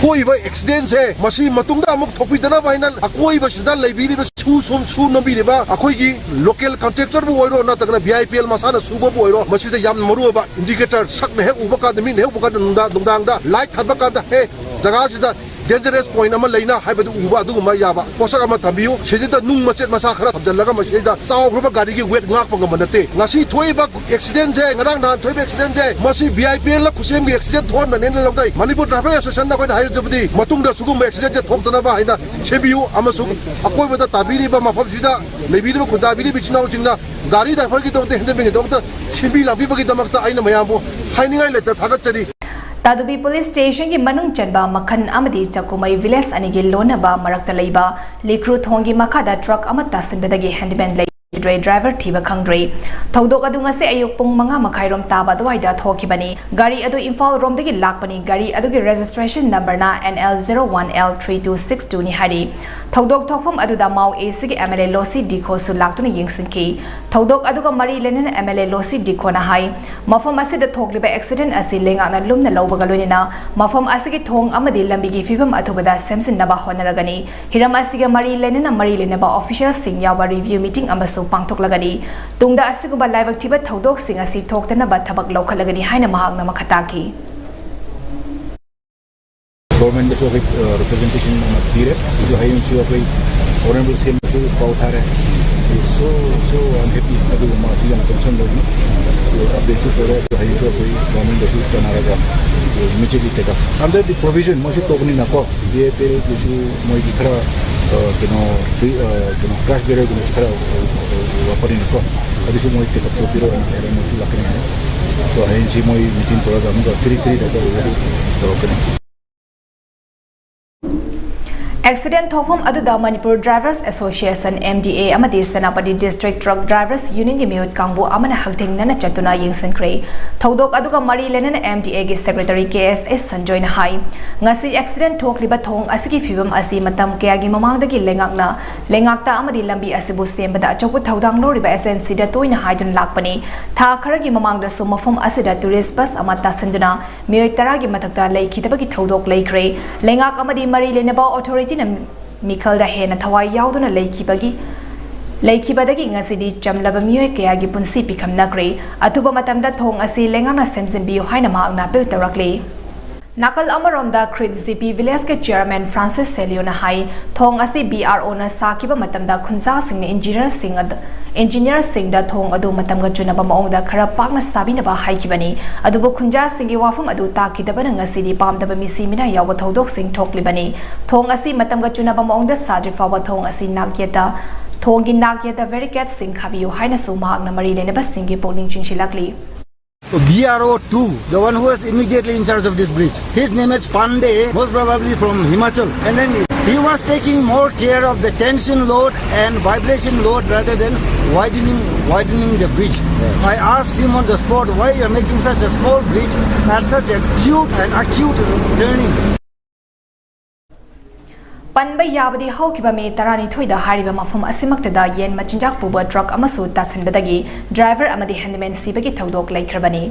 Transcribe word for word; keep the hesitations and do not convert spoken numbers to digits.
ꯊꯣꯛꯏꯕ ꯑꯦꯛꯁꯤꯗꯦꯟꯁꯦ ꯃꯁꯤ ꯃꯇꯨꯡꯗ ꯑꯃꯨꯛ ꯊꯣꯛꯄꯤꯗꯅꯕ ꯍꯥꯏꯅ ꯑꯀꯣꯏꯕꯁꯤꯗ ꯂꯩꯕꯤꯔꯤꯕ ꯁꯨ ꯁꯨꯝ ꯁꯨ ꯅꯣꯝꯕꯤꯔꯤꯕ ꯑꯩꯈꯣꯏꯒꯤ ꯂꯣꯀꯦꯜ ꯀꯟꯇ꯭ꯔꯦꯛꯇꯔꯕꯨ ꯑꯣꯏꯔꯣ, ꯅꯠꯇ꯭ꯔꯒꯅ ꯚꯤ ꯑꯥꯏ ꯄꯤ ꯑꯦꯜ ꯃꯁꯥꯅ ꯁꯨꯕꯕꯨ ꯑꯣꯏꯔꯣ, ꯃꯁꯤꯗ ꯌꯥꯝꯅ ꯃꯔꯨ ꯑꯣꯏꯕ ꯏꯟꯗꯤꯀꯦꯇꯔ, ꯁꯛꯅ ꯍꯦꯛ ꯎꯕ ꯀꯥꯟꯗ, ꯃꯤꯠꯅ ꯍꯦꯛ ꯎꯕ ꯀꯥꯟꯗ, ꯅꯨꯡꯗꯥꯡ, ꯅꯨꯡꯗꯥꯡꯗ ꯂꯥꯏꯠ ꯊꯥꯟꯕ ꯀꯥꯟꯗ, "ꯍꯦ, ꯖꯒꯥꯁꯤꯗ ꯗꯦꯟꯖꯔꯁ ꯄꯣꯏꯟꯠ ꯑꯃ ꯂꯩꯅ" ꯍꯥꯏꯕꯗꯨ ꯎꯕ ꯑꯗꯨꯒꯨꯝꯕ ꯌꯥꯕ ꯄꯣꯠꯁꯛ ꯑꯃ ꯊꯝꯕꯤꯌꯨ꯫ ꯁꯤꯗꯩꯗ ꯅꯨꯡ ꯃꯆꯦꯠ ꯃꯆꯥ ꯈꯔ ꯊꯝꯖꯤꯜꯂꯒ ꯃꯁꯤꯗꯩꯗ ꯆꯥꯎꯈ꯭ꯔꯕ ꯒꯥꯔꯤꯒꯤ ꯋꯦꯠ ꯉꯥꯛꯄ ꯉꯝꯕ ꯅꯠꯇꯦ꯫ ꯉꯁꯤ ꯊꯣꯛꯏꯕ ꯑꯦꯛꯁꯤꯗꯦꯟꯁꯦ, ꯉꯔꯥꯡ ꯅꯍꯥꯟ ꯊꯣꯛꯏꯕ ꯑꯦꯛꯁꯤꯗꯦꯟꯁꯦ, ꯃꯁꯤ ꯚꯤ ꯑꯥꯏ ꯄꯤ ꯑꯦꯜꯅ ꯈꯨꯠꯁꯦꯝꯒꯤ ꯑꯦꯛꯁꯤꯗꯦꯟ ꯊꯣꯛꯍꯟꯕꯅꯦꯅ ꯂꯧꯅꯩ꯫ ꯃꯅꯤꯄꯨꯔ ꯗ꯭ꯔꯥꯏꯚꯔ ꯑꯦꯁꯣꯁꯤꯌꯦꯁꯟꯅ ꯑꯩꯈꯣꯏꯗ ꯍꯥꯏꯖꯕꯗꯤ, ꯃꯇꯨꯡꯗ ꯁꯤꯒꯨꯝꯕ ꯑꯦꯛꯁꯤꯗꯦꯟꯁꯦ ꯊꯣꯛꯇꯅꯕ ꯍꯥꯏꯅ ꯁꯦꯝꯕꯤꯌꯨ, ꯑꯃꯁꯨꯡ ꯑꯀꯣꯏꯕꯗ ꯇꯥꯕꯤꯔꯤꯕ ꯃꯐꯝꯁꯤꯗ ꯂꯩꯕꯤꯔꯤꯕ ꯈꯨꯟꯗꯥꯕꯤꯔꯤꯕ ꯏꯆꯤꯟ ꯏꯅꯥꯎꯁꯤꯡꯅ ꯒꯥꯔꯤ ꯗ꯭ꯔꯥꯏꯚꯔꯒꯤꯗꯃꯛꯇ, ꯍꯦꯟꯗꯃꯦꯟꯒꯤꯗꯃꯛꯇ ꯁꯤꯟꯕꯤ ꯂꯥꯛꯄꯤꯕꯒꯤꯗꯃꯛꯇ ꯑꯩꯅ ꯃꯌꯥꯝꯕꯨ ꯍꯥꯏꯅꯤꯡꯉꯥꯏ ꯂꯩꯇ ꯊꯥꯒꯠꯆꯔꯤ꯫ ꯇꯥꯗꯨꯕꯤ ꯄꯨꯂꯤꯁ ꯁ꯭ꯇꯦꯁꯟꯒꯤ ꯃꯅꯨꯡ ꯆꯟꯕ ꯃꯈꯜ ꯑꯃꯗꯤ ꯆꯥꯛꯀꯨꯃꯩ ꯚꯤꯂꯦꯖ ꯑꯅꯤꯒꯤ ꯂꯣꯟꯅꯕ ꯃꯔꯛꯇ ꯂꯩꯕ ꯂꯤꯈ꯭ꯔꯨ ꯊꯣꯡꯒꯤ ꯃꯈꯥꯗ ꯇ꯭ꯔꯛ ꯑꯃ ꯇꯥꯁꯤꯟꯕꯗꯒꯤ ꯍꯦꯟꯗꯃꯦꯟ ꯂꯩꯈꯤꯗ꯭ꯔꯦ, ꯗ꯭ꯔꯥꯏꯚꯔ ꯊꯤꯕ ꯈꯪꯗ꯭ꯔꯤ꯫ ꯊꯧꯗꯣꯛ ꯑꯗꯨ ꯉꯁꯤ ꯑꯌꯨꯛ ꯄꯨꯡ ꯃꯉꯥ ꯃꯈꯥꯏꯔꯣꯝ ꯇꯥꯕ ꯑꯗꯨꯋꯥꯏꯗ ꯊꯣꯛꯈꯤꯕꯅꯤ꯫ ꯒꯥꯔꯤ ꯑꯗꯨ ꯏꯝꯐꯥꯜ ꯔꯣꯝꯗꯒꯤ ꯂꯥꯛꯄꯅꯤ꯫ ꯒꯥꯔꯤ ꯑꯗꯨꯒꯤ ꯔꯦꯖꯤꯁꯇ꯭ꯔꯦꯁꯟ ꯅꯝꯕꯔꯅ N L zero one L three two six two ꯅꯤ ꯍꯥꯏꯔꯤ꯫ ꯊꯧꯗꯣꯛ ꯊꯣꯛꯐꯝ ꯑꯗꯨꯗ ꯃꯥꯎ ꯑꯦ ꯁꯤꯒꯤ ꯑꯦꯝ ꯑꯦꯜ ꯑꯦ ꯂꯣꯁꯤ ꯗꯤꯈꯣꯁꯨ ꯂꯥꯛꯇꯨꯅ ꯌꯦꯡꯁꯤꯟꯈꯤ꯫ ꯊꯧꯗꯣꯛ ꯑꯗꯨꯒ ꯃꯔꯤ ꯂꯩꯅꯅ ꯑꯦꯝ ꯑꯦꯜ ꯑꯦ ꯂꯣꯁꯤ ꯗꯤꯈꯣꯅ ꯍꯥꯏ, ꯃꯐꯝ ꯑꯁꯤꯗ ꯊꯣꯛꯂꯤꯕ ꯑꯦꯛꯁꯤꯗꯦꯟ ꯑꯁꯤ ꯂꯩꯉꯥꯛꯅ ꯂꯨꯝꯅ ꯂꯧꯕꯒ ꯂꯣꯏꯅꯅ ꯃꯐꯝ ꯑꯁꯤꯒꯤ ꯊꯣꯡ ꯑꯃꯗꯤ ꯂꯝꯕꯤꯒꯤ ꯐꯤꯕꯝ ꯑꯊꯨꯕꯗ ꯁꯦꯝꯖꯤꯟꯅꯕ ꯍꯣꯠꯅꯔꯒꯅꯤ꯫ ꯍꯤꯔꯝ ꯑꯁꯤꯒ ꯃꯔꯤ ꯂꯩꯅꯅ ꯃꯔꯤ ꯂꯩꯅꯕ ꯑꯣꯐꯤꯁꯤꯌꯦꯜꯁꯤꯡ ꯌꯥꯎꯕ ꯔꯤꯚꯤꯌꯨ ꯃꯤꯇꯤꯡ ꯑꯃꯁꯨ ꯄꯥꯡꯊꯣꯛꯂꯒꯅꯤ꯫ ꯇꯨꯡꯗ ꯑꯁꯤꯒꯨꯝꯕ ꯂꯥꯏꯕꯛ ꯊꯤꯕ ꯊꯧꯗꯣꯛꯁꯤꯡ ꯑꯁꯤ ꯊꯣꯛꯇꯅꯕ ꯊꯕꯛ ꯂꯧꯈꯠꯂꯒꯅꯤ ꯍꯥꯏꯅ ꯃꯍꯥꯛꯅ ꯃꯈꯥ ꯇꯥꯈꯤ꯫ ꯒꯣꯔꯃꯦꯟꯗꯁꯨ ꯑꯩꯈꯣꯏ, ꯑ, ꯔꯤꯄ꯭ꯔꯖꯦꯟꯇꯦꯁꯟ ꯑꯃ ꯄꯤꯔꯦ꯫ ꯑꯗꯨ ꯍꯌꯦꯡꯁꯨ ꯑꯩꯈꯣꯏ ꯑꯣꯅꯔꯦꯕꯜ ꯁꯤ ꯑꯦꯝꯗꯁꯨ ꯄꯥꯎ ꯊꯥꯔꯦ꯫ So, so I'm happy꯫ ꯑꯗꯨꯒ ꯃꯥꯁꯨ ꯌꯥꯝ ꯀꯟꯁꯔꯟ ꯑꯣꯏꯕꯅꯤ꯫ ꯑꯗꯨ ꯑꯞꯗꯦꯠꯁꯨ ꯇꯧꯔꯦ꯫ ꯑꯗꯨ ꯍꯌꯦꯡꯁꯨ ꯑꯩꯈꯣꯏ ꯒꯣꯔꯃꯦꯟꯗꯁꯨ ꯇꯥꯟꯅꯔꯒ immediately take up꯫ Under the provision ꯃꯣꯏꯁꯨ ꯇꯧꯕꯅꯤꯅꯀꯣ, ꯚꯤ ꯑꯥꯏ ꯄꯤ ꯑꯦꯜꯒꯤꯁꯨ ꯃꯣꯏꯒꯤ ꯈꯔ, ꯑ, ꯀꯩꯅꯣ, ꯄ꯭ꯔꯤ-, ꯑ, ꯀꯩꯅꯣ, ꯀ꯭ꯔꯥꯁ ꯕꯦꯔꯤꯌꯔꯒꯨꯝꯕꯁꯨ ꯈꯔ, ꯑ, ꯑ, ꯋꯥꯠꯄꯅꯤꯅꯀꯣ, ꯑꯗꯨꯁꯨ ꯃꯣꯏ ꯇꯦꯛ ꯑꯞ ꯇꯧꯕꯤꯔꯣ ꯍꯥꯏꯅ ꯍꯥꯏꯔꯦ꯫ ꯃꯣꯏꯁꯨ ꯂꯥꯛꯀꯅꯤ ꯍꯥꯏꯅ꯫ ꯑꯗꯣ ꯍꯌꯦꯡꯁꯤ ꯃꯣꯏ ꯃꯤꯇꯤꯡ ꯇꯧꯔꯒ ꯑꯃꯨꯛꯀ ꯀꯔꯤ ꯀꯔꯤ ꯗꯔꯀꯥꯔ ꯑꯣꯏꯔꯗꯤ ꯇꯧꯔꯛꯀꯅꯤ꯫ ꯑꯦꯛꯁꯤꯗꯦꯟ ꯊꯣꯛꯐꯝ ꯑꯗꯨꯗ Manipur drivers association, M D A, ꯑꯃꯗꯤ ꯁꯦꯅꯥꯄꯇꯤ ꯗꯤꯁꯇ꯭ꯔꯤꯛ ꯇ꯭ꯔꯛ ꯗ꯭ꯔꯥꯏꯚꯔꯁ ꯌꯨꯅꯤꯌꯟꯒꯤ ꯃꯤꯑꯣꯏ ꯀꯥꯡꯕꯨ ꯑꯃꯅ ꯍꯛꯊꯦꯡꯅꯅ ꯆꯠꯇꯨꯅ ꯌꯦꯡꯁꯤꯟꯈ꯭ꯔꯦ꯫ ꯊꯧꯗꯣꯛ ꯑꯗꯨꯒ ꯃꯔꯤ ꯂꯩꯅꯅ M D A ꯒꯤ ꯁꯦꯀ꯭ꯔꯦꯇꯔꯤ K S S ꯁꯟꯖꯣꯏꯅ ꯍꯥꯏ, ꯉꯁꯤ ꯑꯦꯛꯁꯤꯗꯦꯟ ꯊꯣꯛꯂꯤꯕ ꯊꯣꯡ ꯑꯁꯤꯒꯤ ꯐꯤꯕꯝ ꯑꯁꯤ ꯃꯇꯝ ꯀꯌꯥꯒꯤ ꯃꯃꯥꯡꯗꯒꯤ ꯂꯩꯉꯥꯛꯅ, ꯂꯩꯉꯥꯛꯇ ꯑꯃꯗꯤ ꯂꯝꯕꯤ ꯑꯁꯤꯕꯨ ꯁꯦꯝꯕꯗ ꯑꯆꯧꯕ ꯊꯧꯗꯥꯡ ꯂꯧꯔꯤꯕ S N C ꯗ ꯇꯣꯏꯅ ꯍꯥꯏꯗꯨꯅ ꯂꯥꯛꯄꯅꯤ꯫ ꯊꯥ ꯈꯔꯒꯤ ꯃꯃꯥꯡꯗꯁꯨ ꯃꯐꯝ ꯑꯁꯤꯗ ꯇꯨꯔꯤꯁ ꯕꯁ ꯑꯃ ꯇꯥꯁꯤꯟꯗꯨꯅ ꯃꯤꯑꯣꯏ ꯇꯔꯥꯒꯤ ꯃꯊꯛꯇ ꯂꯩꯈꯤꯗꯕꯒꯤ ꯊꯧꯗꯣꯛ ꯂꯩꯈ꯭ꯔꯦ꯫ ꯂꯩꯉꯥꯛ ꯑꯃꯗꯤ ꯃꯔꯤ ꯂꯩꯅꯕ ꯑꯣꯊꯣꯔꯤꯇꯤꯅ ꯃꯤꯈꯜꯗ ꯍꯦꯟꯅ ꯊꯋꯥꯏ ꯌꯥꯎꯗꯨꯅ ꯂꯩꯈꯤꯕꯒꯤ, ꯂꯩꯈꯤꯕꯗꯒꯤ ꯉꯁꯤꯗꯤ ꯆꯝꯂꯕ ꯃꯤꯑꯣꯏ ꯀꯌꯥꯒꯤ ꯄꯨꯟꯁꯤ ꯄꯤꯈꯝꯅꯈ꯭ꯔꯦ꯫ ꯑꯊꯨꯕ ꯃꯇꯝꯗ ꯊꯣꯡ ꯑꯁꯤ ꯂꯩꯉꯥꯛꯅ ꯁꯦꯝꯖꯤꯟꯕꯤꯌꯨ ꯍꯥꯏꯅ ꯃꯍꯥꯛꯅ ꯑꯄꯤꯜ ꯇꯧꯔꯛꯂꯤ꯫ ꯅꯥꯀꯜ ꯑꯃꯔꯣꯝꯗ ꯈ꯭ꯔꯤꯠ ꯖꯤ ꯄꯤ ꯚꯤꯂꯦꯖꯀꯤ ꯆꯤꯌꯔꯃꯦꯟ ꯐ꯭ꯔꯥꯟꯁꯤꯁ ꯁꯦꯂꯤꯌꯣꯅ ꯍꯥꯏ, ꯊꯣꯡ ꯑꯁꯤ B R O ꯅ ꯁꯥꯈꯤꯕ ꯃꯇꯝꯗ ꯈꯨꯟꯖꯥꯁꯤꯡꯅ ꯏꯟꯖꯤꯅꯤꯌꯔꯁꯤꯡ ꯑꯗ-, ꯏꯟꯖꯤꯅꯤꯌꯔꯁꯤꯡꯗ ꯊꯣꯡ ꯑꯗꯨ ꯃꯇꯝꯒ ꯆꯨꯅꯕ ꯃꯑꯣꯡꯗ ꯈꯔ ꯄꯥꯛꯅ ꯁꯥꯕꯤꯅꯕ ꯍꯥꯏꯈꯤꯕꯅꯤ꯫ ꯑꯗꯨꯕꯨ ꯈꯨꯟꯖꯥꯁꯤꯡꯒꯤ ꯋꯥꯐꯝ ꯑꯗꯨ ꯇꯥꯈꯤꯗꯕꯅ ꯉꯁꯤꯗꯤ ꯄꯥꯝꯗꯕ ꯃꯤꯁꯤ ꯃꯤꯅꯥ ꯌꯥꯎꯕ ꯊꯧꯗꯣꯛꯁꯤꯡ ꯊꯣꯛꯂꯤꯕꯅꯤ꯫ ꯊꯣꯡ ꯑꯁꯤ ꯃꯇꯝꯒ ꯆꯨꯅꯕ ꯃꯑꯣꯡꯗ ꯁꯥꯗ꯭ꯔꯤ ꯐꯥꯎꯕ ꯊꯣꯡ ꯑꯁꯤ ꯅꯥꯛꯌꯦꯠꯇ, ꯊꯣꯡꯒꯤ ꯅꯥꯛꯌꯦꯠꯇ ꯕꯦꯔꯤꯀꯦꯗꯁꯤꯡ ꯈꯥꯕꯤꯌꯨ ꯍꯥꯏꯅꯁꯨ ꯃꯍꯥꯛꯅ ꯃꯔꯤ ꯂꯩꯅꯕꯁꯤꯡꯒꯤ ꯄꯨꯛꯅꯤꯡ ꯆꯤꯡꯁꯤꯜꯂꯛꯂꯤ꯫ B R O two, the one who is immediately in charge of this bridge. His name is Pandey, most probably from Himachal. And then he was taking more care of the tension load and vibration load rather than widening, widening the bridge. I asked him on the spot, "Why you are making such a small bridge at such acute and acute turning?" ꯄꯟꯕ ꯌꯥꯕꯗꯤ ꯍꯧꯈꯤꯕ ꯃꯦ ꯇꯔꯥꯅꯤꯊꯣꯏꯗ ꯍꯥꯏꯔꯤꯕ ꯃꯐꯝ ꯑꯁꯤꯃꯛꯇꯗ ꯌꯦꯟ ꯃꯆꯤꯟꯖꯥꯛ ꯄꯨꯕ truck ꯑꯃꯁꯨ ꯇꯥꯁꯤꯟꯕꯗꯒꯤ driver ꯑꯃꯗꯤ ꯍꯦꯟꯗꯃꯦꯟ ꯁꯤꯕꯒꯤ ꯊꯧꯗꯣꯛ ꯂꯩꯈ꯭ꯔꯕꯅꯤ꯫